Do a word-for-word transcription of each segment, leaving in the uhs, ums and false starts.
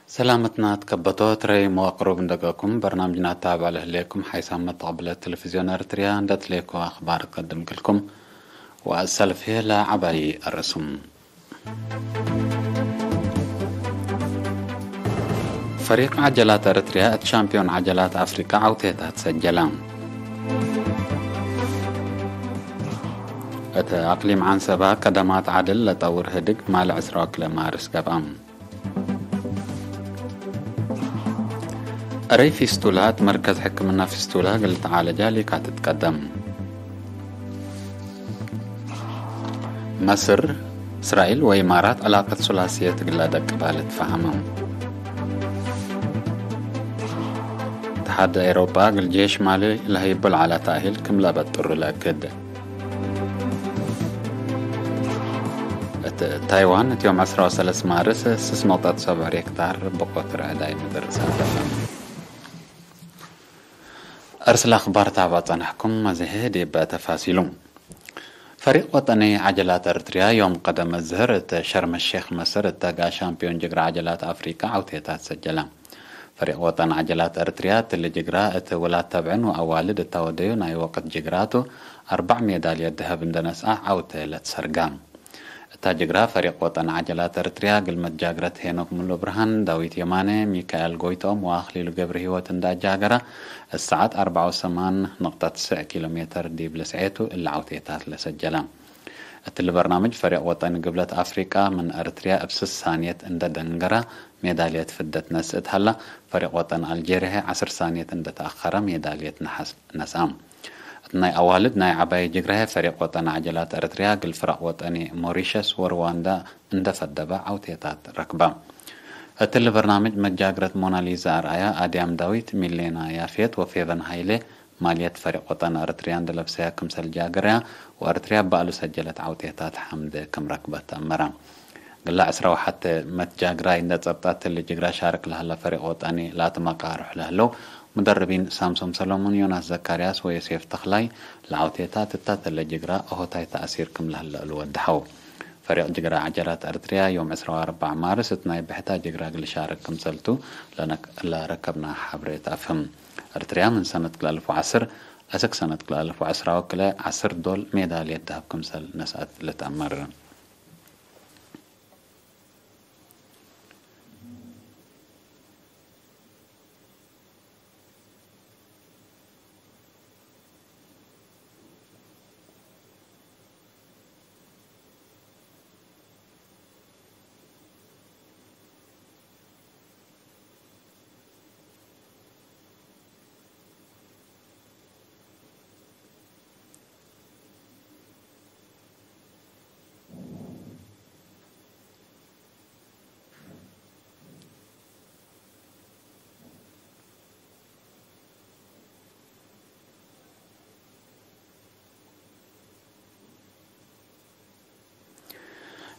ሰላመትና ትከበቶ ትረይም ወቅሩብ እንደገኩም በርናምጅና ታብዕ ለህሌኩም ሓይሳም መተቅብለት ቴሌቪዝዮን ኤርትርያ እንደ ትሌኮ አኽባር ትቀድም ክልኩም። ወአሰልፌ ለዐባይ አረሱም። ፈሪቅ ዐጀላት ኤርትርያ እት ሻምፒዮን ዐጀላት አፍሪቃ ዐውቴታት ሰጀለ። እት አቅሊም ዐንሰባ ከደማት ዐድል ለጠውር ህድግ ማል ዕስራ ወክልኤ ማርስ ገብአ። እረይ ፊስቱላ እት መርከዝ ሕክምና ፊስቱላ እግል ልትዓለጃ ሊካ ትትቀደም። መስር፣ እስራኤል ወኢማራት ዕላቀት ሱላስየት እግል ለአደቅባ ልትፈሀመ። እትሓድ ኤውሮጳ እግል ጄሽ ማሊ ለሀይቡ ለዐለ ተእሂል ክም ለአበጥሩ ለአክድ። እት ታይዋን እት ዮም ዕስራ ወሰለስ ማርስ ስስ ነቅጠት ሰብዕ ሬክታር ብቆት ርዕዳይ ምድር ሳተፈ። እርስ ለአኽባር ታብዕ ጸናሕኩም፣ አዜ ዲብ ተፋሲሉ። ፈሪቅ ወጠኒ ዐጀላት ኤርትርያ ዮም ቀደም እዝህር እት ሸርም ሼክ መስር እት ተግአ ሻምፒዮን ጅግረ ዐጀላት አፍሪቃ ዐውቴታት ሰጀለ። ፈሪቅ ወጠን ዐጀላት ኤርትርያ እትሊ ጅግራ እት ውላድ ተብዕን ወአዋልድ እተ ወደዩ ናይ ወቅት ጅግራ ቱ፣ አርበዕ ሜዳልየት ደሀብ እንደ ነስአ ዐውቴ ለትሰርጋ። እታ ጅግራ ፈሪቅ ወጠን ዐጀላት ኤርትርያ እግል መትጃግረት ሄኖክ ሙሉ ብርሃን፣ ዳዊት የማነ፣ ሚካኤል ጎይትኦም ወአክሊሉ ገብረሂወት እንደ አጃገራ፣ እት ሰዓት አርበዕ ወሰማን ነቅጠት ስዕ ኪሎ ሜተር ዲብ ልስዔቱ እሊ ዐውቴታት ለሰጀለ። እትሊ በርናምጅ ፈሪቅ ወጠን ግብለት አፍሪቃ ምን ኤርትርያ እብ ስስ ሳንየት እንደ ደንገራ ሜዳልየት ፍደት ነስእት ሀላ፣ ፈሪቅ ወጠን አልጄርያ ዐስር ሳንየት እንደ ተአኸረ ሜዳልየት ነሐስ ነስአ። እት ናይ አዋልድ ናይ ዐባይ ጅግረ ህይ ፈሪቅ ወጠን ዐጀላት ኤርትርያ እግል ፍረቅ ወጠኒ ሞሪሸስ ወሩዋንዳ እንደ ፈደበ ዐውቴታት ረክበ። እትሊ በርናምጅ መጃግረት ሞናሊዛ አርአያ፣ አድያም ዳዊት፣ ሚሌና ያፌት ወፌቨን ሃይሌ ማልየት ፈሪቅ ወጠን ኤርትርያ እንደ ለብሰያ ክምሰል ጃገረያ ወኤርትርያ በአሉ ሰጀለት ዐውቴታት ሐምድ ክም ረክበት ተአመረ። ግላ ዕስራ ወሐቴ መትጃግራይ እንደ ጸብጣት እሊ ጅግራ ሻርክ ለሀለ ፈሪቅ ወጠኒ ለአትመቃርሕ ለህለው ሙደርቢን ሳምሶም ሰሎሞን፣ ዮናስ ዘካርያስ ወዮሴፍ ተኽላይ ለዐውቴታት እታ እትለ ጅግራ ኦሆታይ ተአሲር ክም ለህለ እሉ ወደሐው። ፈሪቅ ጅግራ ዐጀላት ኤርትርያ ዮም ዕስራ ወአርበዕ ማርስ እት ናይ ብሕታ ጅግራ እግል ሻርክ ክምሰልቱ ለነክ-፣ ለረከብና ሐብሬ ተአፍህም። ኤርትርያ ምን ሰነት ክልኤ አልፍ ወዐስር አስክ ሰነት ክልኤ አልፍ ወዐስራ ወክልኤ ዐስር ዶል ሜዳልየት ደሀብ ክምሰል ነስአት ልትአመር።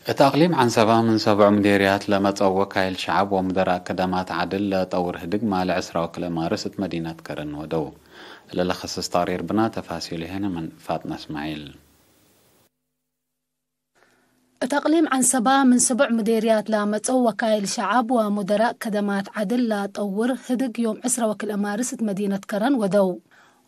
እት አቅሊም ዐንሰባ ምን ሰብዑ ምዴርያት ለመጽአው ወካይል ሸዐብ ወሙደራእ ከደማት ዐድል ለጠውር ህድግ ማለ ዕስራ ወክልኤ ማርስ እት መዲነት ከረን ወደው። እለ ለከስስ ተቅሪር ብና፣ ተፋሲሉ ሄነ ምን ፋጥነ እስማዒል። እት አቅሊም ዐንሰባ ምን ስቡዕ ምዴርያት ለመጽአው ወካይል ሸዐብ ወሙደራእ ከደማት ዐድል ለጠውር ህድግ ዮም ዕስራ ወክልኤ ማርስ እት መዲነት ከረን ወደው።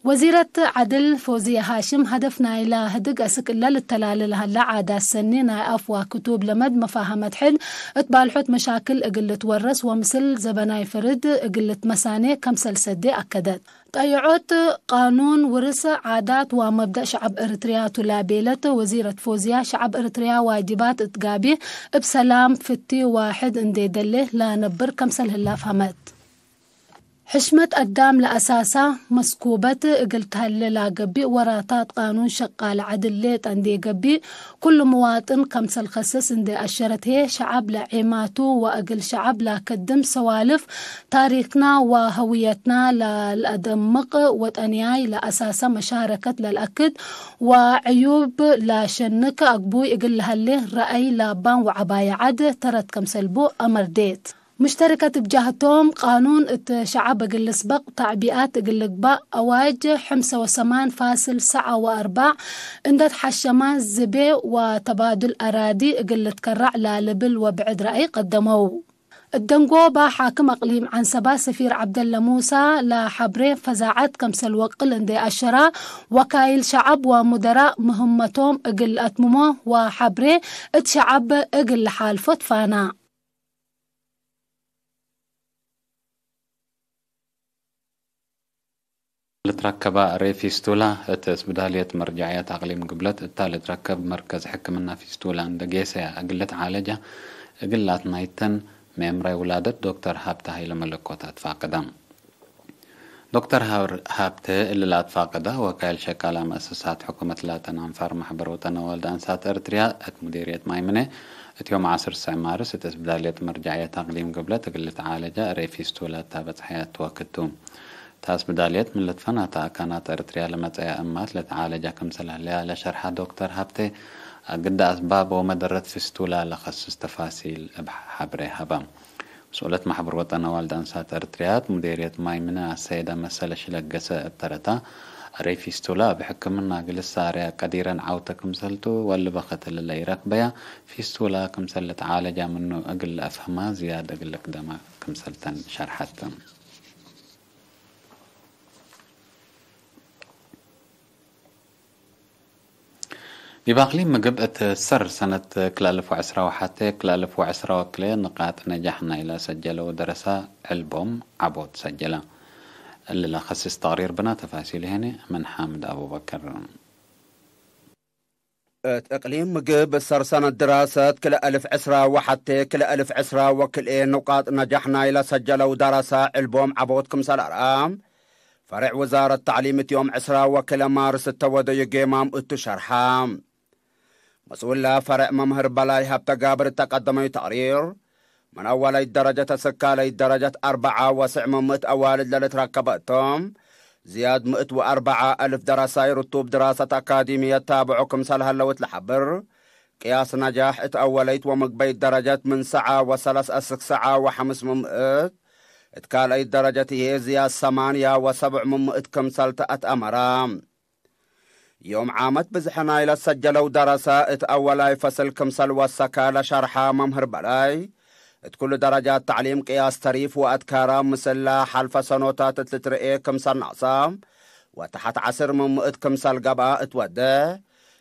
ወዚረት ዐድል ፎዝየ ሃሽም፣ ሀደፍ ናይላ ህድግ አስክ እለ ልተላሌ ለሀላ ዓዳት ሰኒ ናይ አፍ ወክቱብ ለመድ መፋሀመት ሕድ እት ባልሖት መሻክል እግል ልትወረስ ወምስል ዘበናይ ፍርድ እግል ልትመሳኔ ከምሰል ሰዴ አከደት። ጠይዖት ቃኑን፣ ውርስ፣ ዓዳት ወመብደእ ሸዐብ ኤርትርያ ቱ ላቤለት ወዚረት ፎዝያ፣ ሸዐብ ኤርትርያ ዋጅባት እት ጋብእ እብ ሰላም፣ ፍቲ ወሕድ እንዴ ደሌ ለነብር ከምሰል ህላ ፈሀመት። ሕሽመት አዳም ለአሳሳ መስኩበት እግል ተሀሌ ለገብእ ወራታት ቃኑን ሸቃለ ዐድል ሌጠ እንዴ ገብእ፣ ኩሉ ምዋጥን ከምሰል ከስስ እንዴ አሸረት ህዬ፣ ሸዐብ ለዔማቱ ወእግል ሸዐብ ለከድም ሰዋልፍ ታሪክና ወሀውየትና ለልአደምቅ፣ ወጠንያይ ለአሳሰ መሻረከት ለልአክድ ወዕዩብ ለሸንክ አግቡይ እግል ለሀሌ ረአይ ላባን ወዐባየ ዐድ ተረት ከምሰል ቡ አመርዴት። ሙሽተረከት እብ ጀህቶም፣ ቃኑን እት ሸዐብ እግል ልስበቅ፣ ተዕቢኣት እግል ልግባእ፣ አዋጅ ሐምሰ ወሰማን ፋስል ሰዓ ወአርበዕ እንዴ ተሐሸማ፣ ዝቤ ወተባዱል አራዲ እግል ልትከራዕ ላልብል ወብዕድ ረአይ ቀደመው። እት ደንጎባ ሓክም አቅሊም ዐንሰባ ሰፊር ዐብደለ ሙሳ ለሐብሬ ፈዛዐት ከምሰል ወቅል እንዴ አሸራ፣ ወካይል ሸዐብ ወሙደራእ ምህመቶም እግል ለአትምሞ ወሐብሬ እት ሸዐብ እግል ለሓልፎ ትፋና። ልትረከባ እሬ ፊስቱላ እት እስብዳልየት መርጃዕየት አቅሊም ግብለት እታ ልትረከብ መርከዝ ሕክምና ፊስቱላ እንደ ጌሰያ እግል ልትዓለጃ እግል ላትናይተን ሜምራይ ውላደት ዶክተር ሀብተ ሀይለ መለኮት አትፋቅዳ። ዶክተር ሀር-፣ ሀብተ እሊ ለአትፋቅዳ ወካይል ሸቃላ መአሰሳት ሕኩመት ላተን አንፋር ማሕበር ወጠን አዋልድ አንሳት ኤርትርያ እት ሙዲርየት ማይምነ እት ዮም ዐስር ሰዕ ማርስ እት እስብዳልየት መርጃዕየት አቅሊም ግብለት እግል ልትዓለጃ እሬ ፊስቱላ እታ በጽሐያት ወክቱ። እታ እስብዳልየት ምን ልትፈናተ አካናት ኤርትርያ ለመጸያ እማት ለተዓለጃ ክምሰል ህለያ ለሸርሐ ዶክተር ሀብቴ፣ አግደ አስባብ ወመደረት ፊስቱላ ለከስስ ተፋሲል እብ ሐብሬ ሀበ። መስኡለት ማሕበር ወጠን አዋልድ አንሳት ኤርትርያት ሙዴርየት ማይምነ አሰይደ መሰለ ሽለገሰ እብ ተረታ፣ አሬ ፊስቱላ እብ ሕክምና እግል ልሳርያ ቀዲረን ዐውተ ክምሰልቱ ወልበከት እለ ለኢረክበያ ፊስቱላ ክምሰል ልትዓለጃ ምኑ እግል ለአፍህማ ዝያድ እግል ልቅደማ ክምሰልተን ሸርሐት። ዲብ አቅሊም ምግብ እት ሰር ሰነት ክልአልፍ ወዕስራ ወሐቴ ክልአልፍ ወዕስራ ወክልኤ ንቃጥ ነጃሕ ናይለ ሰጀለው ደረሳ ዕልቦም ዐቦት ሰጀለ። እሊ ለከስስ ተቅሪር ብና ተፋሲል ሄኔ ምን ሓምድ አቡበከር። እት እቅሊም ምግብ ሰር ሰነት ድራሰት ክልኤ አልፍ ዕስራ ወሐቴ ክልኤ አልፍ ዕስራ ወክልኤ ንቃጥ ነጃሕ ናይለ ሰጀለው ደረሳ ዕልቦም ዐቦት ክምሰል አርአ፣ ፈሬዕ ውዛረት ተዕሊም እት ዮም ዕስራ ወክልኤ ማርስ እተ ወደዩ ጌማም እቱ ሸርሐ። መስኡለ ፈሬዕ መምህር በላይ ሀብተጋብር እተ ቀደመዩ ተቅሪር፣ ምን አወለይት ደረጀት እስካለይት ደረጀት አርበዓ ወስዕ ምን ምእት አዋልድ ለልትረከበ እቶም፣ ዝያድ ምእት ወአርበዓ አልፍ ደረሳይ ርቱብ ድራሰት አካዲምየት ታብዖ ክምሰል ሀለው እት ለሐብር፣ ቅያስ ነጃሕ እት አወለይት ወምግበይት ደረጀት ምን ሰዓ ወሰለስ አስክ ሰዓ ወሐምስ ምን ምእት፣ እት ካልአይት ደረጀት ህዬ ዝያድ ሰማንያ ወሰብዕ ምን ምእት ክምሰል ተአትአመረ። ዮም ዓመት ብዝሐ ናይለ ሰጀለው ደረሰ እት አወላይ ፈስል ክምሰል ወሰከ ለሸርሐ መምህር በላይ፣ እት ኩሉ ደረጃት ተዕሊም ቅያስ ተሪፍ ወአትካራ ምስለ ሐልፈ ሰኖታት እት ልትርኤ ክምሰል ነቅሰ ወተሐት ዐስር ምን ምእት ክምሰል ገብአ እት ወዴ፣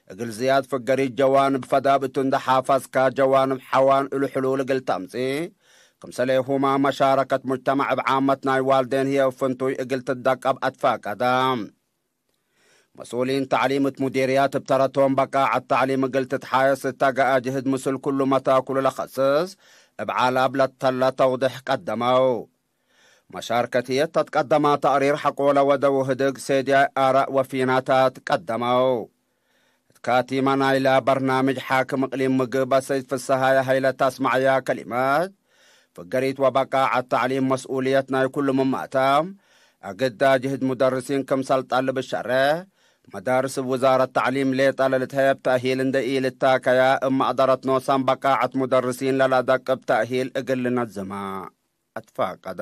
እግል ዝያድ ፍገሪት ጀዋንብ ፈዳብ እቱ እንዴ ሓፈዝከ ጀዋንብ ሐዋን እሉ ሕሉል እግል ተምጽእ፣ ክምሰሌሁመ መሻረከት ሙጅተመዕ እብ ዓመት ናይ ዋልዴን ህዬ እብ ፍንቱይ እግል ትደቀብ አትፋቀደ። መስኡሊን ተዕሊም እት ሙዲርያት እብ ተረቶም በቃዐት ተዕሊም እግል ትትሓየስ እተ ገአ ጅህድ ምስል ኩሉ መታክሉ ለከስስ እብ ዓላብ ለተለ ተውዴሕ ቀደመው። መሻርከት ህዬ ተትቀደማ ተቅሪር ሐቆለ ወደው ህድግ ሴድያይ አራእ ወፊናታት ቀደመው። እት ካቲመ ናይለ በርናምጅ ሓክም እቅሊም ምግብ አሰይድ ፍሰሃየ ሀይለ ተስመዐያ ከሊመት፣ ፍገሪት ወበቃዐት ተዕሊም መስኡልየት ናይ ኩሉ ምማተ፣ አግዳ ጅህድ ሙደርሲን ክምሰል ጠልብ እሸሬ፣ መዳርስ እብ ውዛረት ተዕሊም ሌጠ ለልትሀየብ ተእሂል እንዴ ኢልታከያ፣ እብ መቅደረት ኖሰን በቃዐት ሙደርሲን ለለደቅብ ተእሂል እግል ልነዝመ። አትፋቀደ።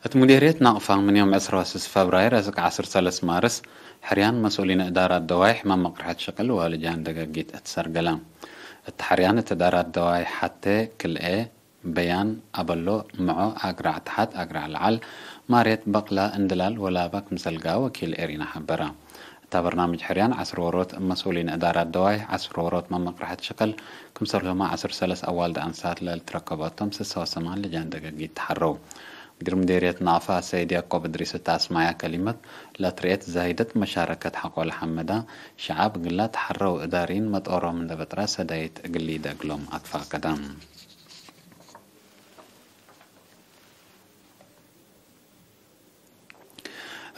እት ሙዴርየት ናቅፋ ምን ዮም ዕስራ ወስስ ፈብራይር እስክ ዐስር ሰለስ ማርስ፣ ሕርያን መስኡሊን እዳራት ደዋይሕ መመቅርሐት ሽቅል ወልጃን ደገጊት እት ሰርገለ። እት ሕርያን እት እዳራት ደዋይሕ ሐቴ ክልኤ፣ በያን፣ አበሎ፣ ምዖ፣ አግራዕ ተሐት፣ አግራዕ ለዐል፣ ማርየት፣ በቅላ፣ እንድላል ወላበ ክምሰል ገአ ወኪል ኤሪና ሐበረ። እታ በርናምጅ ሕርያን ዐስር ዎሮት እብ መስኡሊን እዳራት ደዋይሕ፣ ዐስር ዎሮት መመቅርሐት ሽቅል፣ ክምሰልሁመ ዐስር ሰለስ አዋልድ አንሳት ለልትረከቦቶም ስሰ ወሰማን ልጃን ደገጊት ተሐረው። ሙዲር ሙዴርየት ናቅፋ ሰይድ ያዕቆብ እድሪስ እት አስማያ ከሊመት፣ ለትርኤት ዛይደት መሻረከት ሐቆለ ሐመዳ፣ ሸዐብ እግላ ተሐረው እዳሪን መጦሮም እንደ በጥራ ሰዳይት እግል ሊደግሎም አትፋቀደ።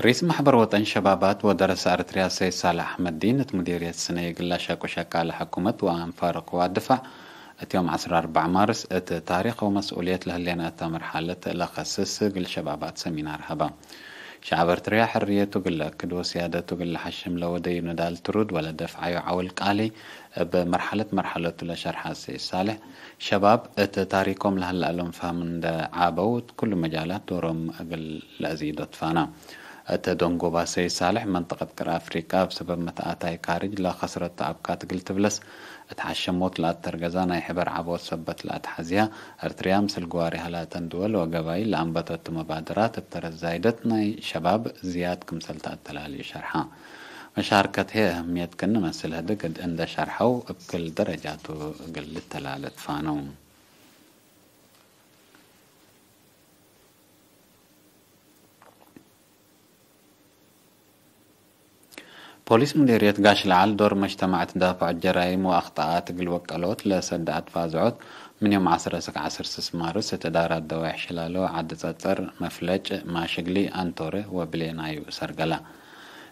ርኢስ ማሕበር ወጠን ሸባባት ወደረሰ ኤረትርያ ሰይድ ሳልሕ አሕመድዲን፣ እት ሙዲርየት ስነ እግል ለሸቁ ሸቃለ ሕኩመት ወአንፋር ቅዋት ድፋዕ፣ እት ዮም ዐስር አርበዕ ማርስ፣ እት ታሪክ ወመስኡልየት ለህሌነ እተ መርሐለት ለከስስ እግል ሸባባት ሰሚናር ሀበ። ሸዐብ ኤረትርያ ሕርየቱ እግል ለአክድ ወስያደቱ እግል ለሐሽም ለወደዩ ንዳል ትሩድ ወለደፍዐዩ ዐውል ቃሊ፣ እብ መርሐለት መርሐለቱ ለሸርሐ ሰይድ ሳልሕ፣ ሸባብ እት ታሪኮም ለሀለ እሎም ፈህም እንደ ዓበው፣ እት ኩሉ መጃላት ዶሮም እግል ለአዚዶ ትፋና። እት ደንጎባ ሰይድ ሳልሕ፣ መንጠቀት ቅር አፍሪቃ እብ ሰበብ መትአታይ ካርጅ ለከስረት ተአብካት እግል ትብለስ፣ እት ሐሸሞት ለአተርገዛ ናይ ሕበር ዐቦት ሰበት ለአትሐዝያ፣ ኤርትርያ ምስል ግዋሬ ሀላተን ድወል ወገባይል ለአንበተቱ መባደራት እብ ተረት ዛይደት ናይ ሸባብ ዝያድ ክምሰል ተአተላሌ ሸርሐ። መሻርከት ህዬ አህምየት ክእነ መስል ህድግ እድ እንደ ሸርሐው፣ እብ ክል ደረጃቱ እግል ልተላለ ትፋነው። ፖሊስ ሙዴርየት ጋሽ ለዐል ዶር መጅተማዕ እት ዳፈዕ ጀራይም ወአክጠኣት እግል ወቀሎት ለሰደ አትፋዝዖት፣ ምን ዮም ዐስር እስክ ዐስር ስስ ማርስ እት እዳራት ደዋይሕ ሽላሎ፣ ዐዲ ጸጸር፣ መፍለጭ፣ ማሽግሊ፣ አንቶረ ወብሌ ናዩ ሰርገላ።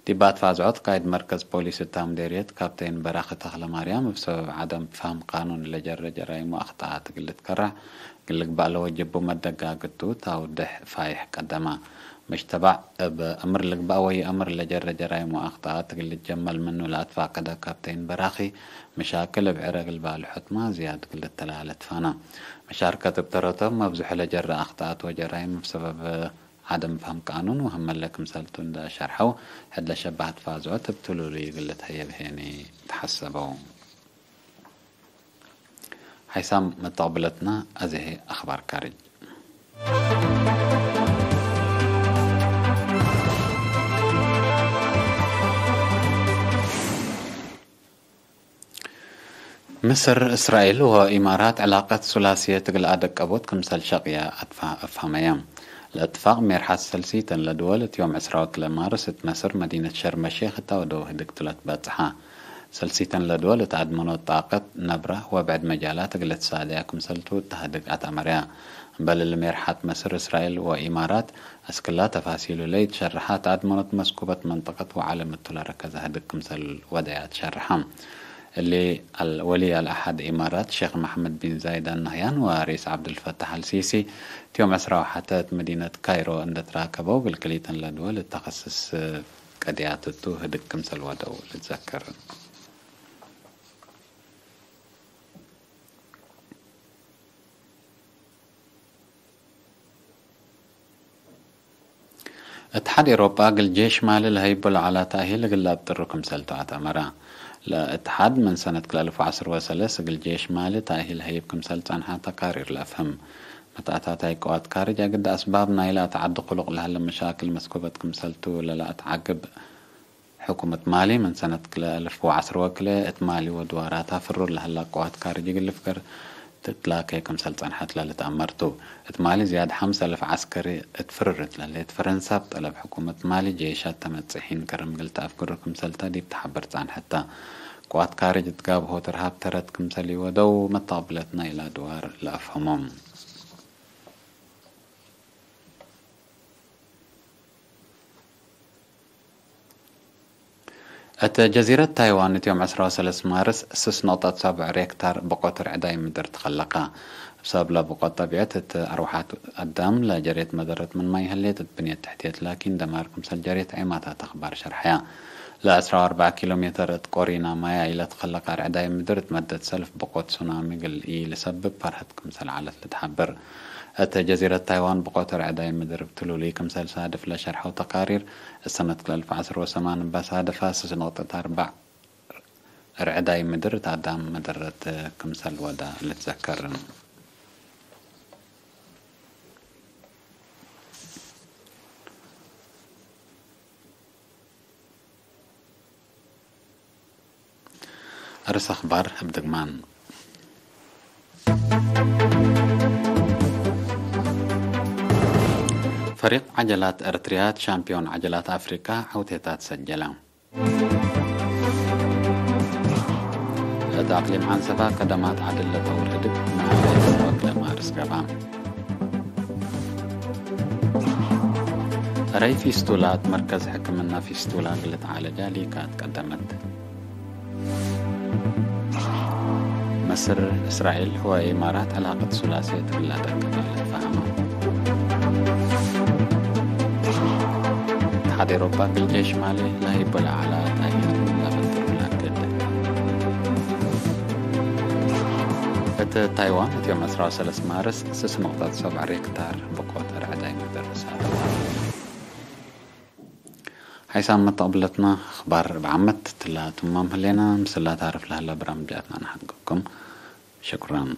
ዲብ አትፋዝዖት ቃይድ መርከዝ ፖሊስ እታ ሙዴርየት ካፕቴን በራኺ ተክለማርያም፣ እብ ሰበብ ዐደም ፋህም ቃኑን ለጀረ ጀራይም ወአክጠኣት እግል ልትከረዕ እግል ልግባእ ለወጅቡ መደጋግቱ ታውድሕ ፋይሕ ቀደመ። መጅተማዕ እብ አምር ልግባእ ወይአምር ለጀረ ጀራይም ወአክጠኣት እግል ልትጀመል ምኑ ለአትፋቀደ ካፕቴን በራኺ፣ መሻክል እብ ዕረ እግል ባልሖትመ ዝያድ እግል ልተላለ ትፋነ። መሻርከት እብ ተረቶም መብዝሑ ለጀረ አክጠኣት ወጀራይም እብ ሰበብ ዐደም ፈህም ቃኑን ወህመለ ክምሰልቱ እንደ ሸርሐው፣ ሕድ ለሸባህ ትፋዝዖት እብ ትሉሉይ እግል ልትሀየብ ሄኒ ተሐሰበው። ሓይሳም መተቅብለትና አዜ ህይ አኽባር ካርጅ። ምስር፣ እስራኤል ወኢማራት ዕላቀት ሱላስየት እግል አደቀቦት ክምሰል ሸቅየ አትፋ-፣ አፍሀመየ። ለእትፋቅ ሜርሐት ሰልሲተን ለድወል እት ዮም ዕስራ ወክልኤ ማርስ እት መስር መዲነት ሸርመ ሼክ እተ ወደው ህድግ ቱ ለትበጽሐ። ሰልሲተን ለድወል እት አድመኖት ጣቀት፣ ነብረ ወብዕድ መጃላት እግል ልትሳደያ ክምሰልቱ እተ ህድግ አትአመረያ። እምበል እሊ ሜርሐት መስር፣ እስራኤል ወኢማራት አስክላ ተፋሲሉ ለኢትሸርሐ እት አድመኖት መስኩበት መንጠቀት ወዓለም እቱ ለረከዘ ህድግ ክምሰል ወደያት ሸርሐ። እሊ አል-፣ ወሊ አልአሐድ ኢማራት ሼክ መሐመድ ቢን ዛይድ አልናህያን ወርኢስ ዐብዱልፈታሕ አልሲሲ እት ዮም ዕስራ ወሐተ እት መዲነት ካይሮ እንደ ትራከበው፣ እግል ክልኢተን ለድወል እት ተኸስስ ቀድያት እቱ ህድግ ክምሰል ወደው ልትዘከር። እትሓድ ኤሮጳ እግል ጄሽ ማሊ ለሀይቦ ለዐለ ተእሂል እግል ለአብጥሩ ክምሰልቱ አትአመረ። ለእትሓድ ምን ሰነት ክልኤ አልፍ ወዐስር ወሰለስ እግል ጄሽ ማሊ ተእሂል ሀይብ ክምሰል ጸንሐ ተቃሪር ለአፍህም። መትአታታይ ቅዋት ካርጅ አግደ አስባብ ናይለ አትዐዲ ክሉቅ ለሀለ መሻክል መስኩበት ክምሰልቱ ለለአትዓግብ። ሕኩመት ማሊ ምን ሰነት ክልኤ አልፍ ወዐስር ወክልኤ እት ማሊ ወድዋራታ ፍሩር ለሀላ ቅዋት ካርጅ እግል ልፍገር ትትላኬ ክምሰል ጸንሐት ለልትአመር ቱ። እት ማሊ ዝያድ ሐምስ አልፍ ዐስከሪ እት ፍሩር እት ለህሌት ፈረንሳ፣ እብ ጠለብ ሕኩመት ማሊ ጄሻት ተመጽሒን ከረም እግል ተአፍግሩ ክምሰልታ ዲብ ተሐብር ጸንሐት ተ። ቅዋት ካርጅ እት ጋብሆት እርሃብ ተረት ክምሰል ኢወደው መተቅብለት ናይላ ድዋር ለአፍሀሞም። እት ጀዚረት ታይዋን እት ዮም ዕስራ ወሰለስ ማርስ ስስ ነቅጠት ሰብዕ ሬክታር ብቆት ርዕዳይ ምድር ትከለቀ። እብ ሰብብ ለብቆት ጠቢዐት እት አርወሐት አዳም ለጀሬት መደረት ምን ማይ ህሌት እት ብንየት ተሕትየት ላኪን ደማር ክምሰል ጀሬት ዔማታት አኽባር ሸርሐያ። ለዐስራ ወአርበዕ ኪሎ ሜተር እት ቆሪና ማያ ኢለትከለቀ ርዕዳይ ምድር እት መደት ሰልፍ ብቆት ሱናሚ እግል ኢልሰብብ ፈርሀት ክምሰል ዐለት ልትሐብር። እት ጀዚረት ታይዋን ብቆት ርዕዳይ ምድር እብ ትሉሉይ ክምሰል ሳድፍ ለሸርሐው ተቃሪር፣ እት ሰነት ክልኤ አልፍ ወዐስር ወሰማን እበ ሳድፋ ስስ ነቅጠት አርበዕ ርዕዳይ ምድር እት አዳም መደረት ክምሰል ወደ ልትዘከር። አርስ አኽባር እብ ድግማን። ፈሪቅ ዐጀላት ኤረትርያ እት ሻምፒዮን ዐጀላት አፍሪቃ ዐውቴታት ሰጀለ። እት አቅሊም ዐንሰባ ከደማት ዐድል ለጠውር ህድግ ናይለ ሰበት ለማርስ ገብአ። ሕረይ ፊስቱላ እት መርከዝ ሕክምና ፊስቱላ እግል ልትዓለጃ ሊካት ቀደመት። መስር፣ እስራኤል ወኢማራት ዕላቀት ሱላስየት እግል ለአደቅባ ለትፈሀመ። እትሓድ ኤሮፓ እግል ጄሽ ማሊ ለሀይቦ ለዐለ ተእሂል ለአበጥሩ ለአገደ። እት ታይዋን እት ዮም ዕስራ ወሰለስ ማርስ ስስ ነቅጠት ሰብዕ ሬክታር ብቆት ርዕዳይ ምድር ሳድፍ። ሐይሳም መተቅብለትና፣ አኽባር እብ ዓመት ትላ ትማም ህሌና፣ ምስላ ታርፍ ለህላ ብራምጃትና ነሐቅኩም። ሸኩራን።